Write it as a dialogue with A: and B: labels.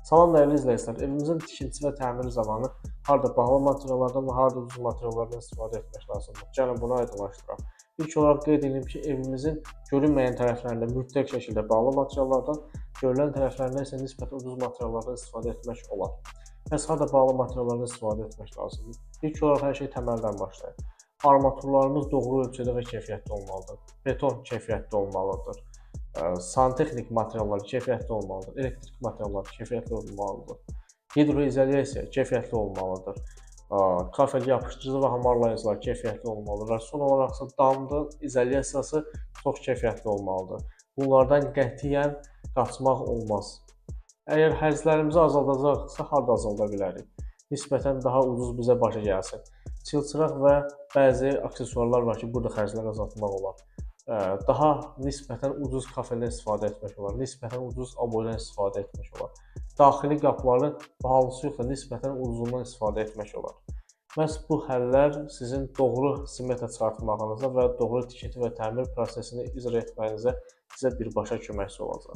A: Salam dəyərli izləyicilər, evimizin tikintisi və təmiri zamanı harda bahalı materiallardan və harda ucuz materiallardan istifadə etmək lazımdır? Gəlin bunu aydınlaşdıraq. İlk olaraq qeyd edeyim ki, evimizin görünməyən tərəflərində mütləq şəkildə bahalı materiallardan, görünən tərəflərində isə nisbətən ucuz materiallardan istifadə etmək olar. Bəs harda bahalı materiallardan istifadə etmək lazımdır? İlk olaraq hər şey təməldən başlayır. Armaturlarımız doğru ölçüdə və keyfiyyətli olmalıdır. Beton keyfiyyətli olmalıdır. Santexnik materiallar keyfiyyətli olmalıdır. Elektrik materiallar keyfiyyətli olmalıdır. Hidroizolyasiya keyfiyyətli olmalıdır. Kafel yapışdırıcı və hamarlayıcılar keyfiyyətli olmalıdır və son olaraq isə damda izolyasiyası çox keyfiyyətli olmalıdır. Bunlardan qətiyyən qaçmaq olmaz. Əgər xərclərimizi azaldacaqsa, harda azalda bilərik? Nisbətən daha ucuz bizə başa gəlsin. Çilçıraq və bəzi aksesuarlar var ki, burada xərcləri azaltmaq olar. Daha nisbətən ucuz kafeldən istifadə etmək olar, nisbətən ucuz aboydan istifadə etmək olar. Daxili qapıların bahalısı yox da nisbətən ucuzundan istifadə etmək olar. Məhz bu həllər sizin doğru smeta çıxartmağınıza və doğru tikinti və təmir prosesini icra etməyinizə sizə birbaşa köməkçi olacaq.